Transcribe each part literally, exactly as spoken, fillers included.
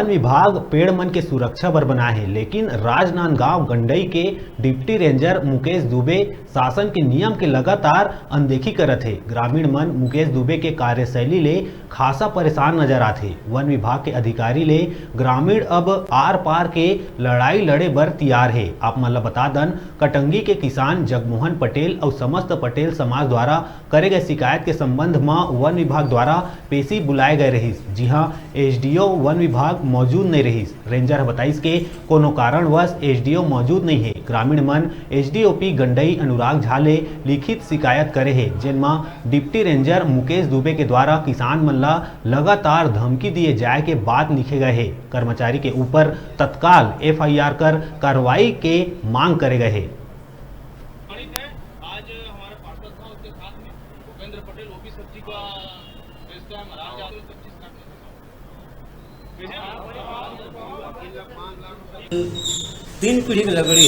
वन विभाग पेड़ मन के सुरक्षा बर बनाए हे, लेकिन राजनांदगांव गंडई के डिप्टी रेंजर मुकेश दुबे शासन के नियम के लगातार अनदेखी करत हे। ग्रामीण मन मुकेश दुबे के कार्यशैली ले खासा परेशान नजर आथे। वन विभाग के अधिकारी ले ग्रामीण अब आर पार के लड़ाई लड़े बर तैयार हे। आप मन ल बता दन, कटंगी के किसान जगमोहन पटेल अउ समस्त पटेल समाज द्वारा करे गए शिकायत के संबंध म वन विभाग द्वारा पेशी बुलाए गए रहिस, जिहां एसडीओ वन विभाग मौजूद नहीं रहिस। रेंजर ह बताइस के कोनो कारणवश एसडीओ मौजूद नहीं हे। ग्रामीण मन एसडीओपी गंडई अनुराग झा ले लिखित शिकायत करे हे, जेन म डिप्टी रेंजर मुकेश दुबे के द्वारा किसान मन ला लगातार धमकी दिए जाए के बात लिखे गए हे। कर्मचारी के ऊपर तत्काल एफआईआर कर कार्रवाई के मांग करे गए हे। आज हमारा पार्षद था, उसके साथ में भूपेंद्र पटेल, वो भी सब्जी का बेचता है, महाराज। तीन पीढ़ी के लकड़ी,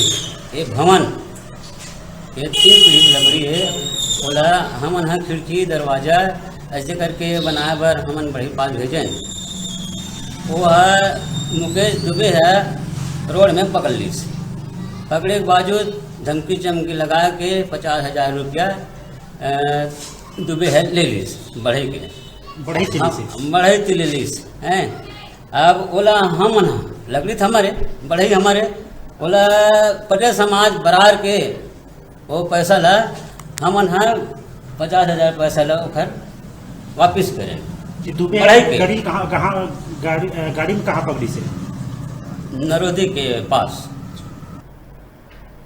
ये भवन, ये तीन पीढ़ी के लकड़ी हे। ओला हमन ह खिड़की दरवाजा ऐसे करके बनाए बर हमन बड़े पास भेजेन। वो ह मुकेश दुबे ह रोड में पकड़ लीस। पकड़े के बावजूद धमकी चमकी लगा के पचास हजार रुपया दुबे ह ले लीस बढ़ई के। बढ़ई के हाँ, लीस। बढ़ई के ले लीस हैं। अब ओला हमन ह, लकड़ी त हमरे, बढ़ई हमरे, ओला पटेल समाज बरार के वो पैसा ला हमन ह पचास हजार पैसा ला ओखर वापिस करेन। ये दुबे बढ़ई के। गाड़ी कहाँ कहाँ गाड़ी अ, गाड़ी में कहाँ पकड़ी से? नरोदी के पास।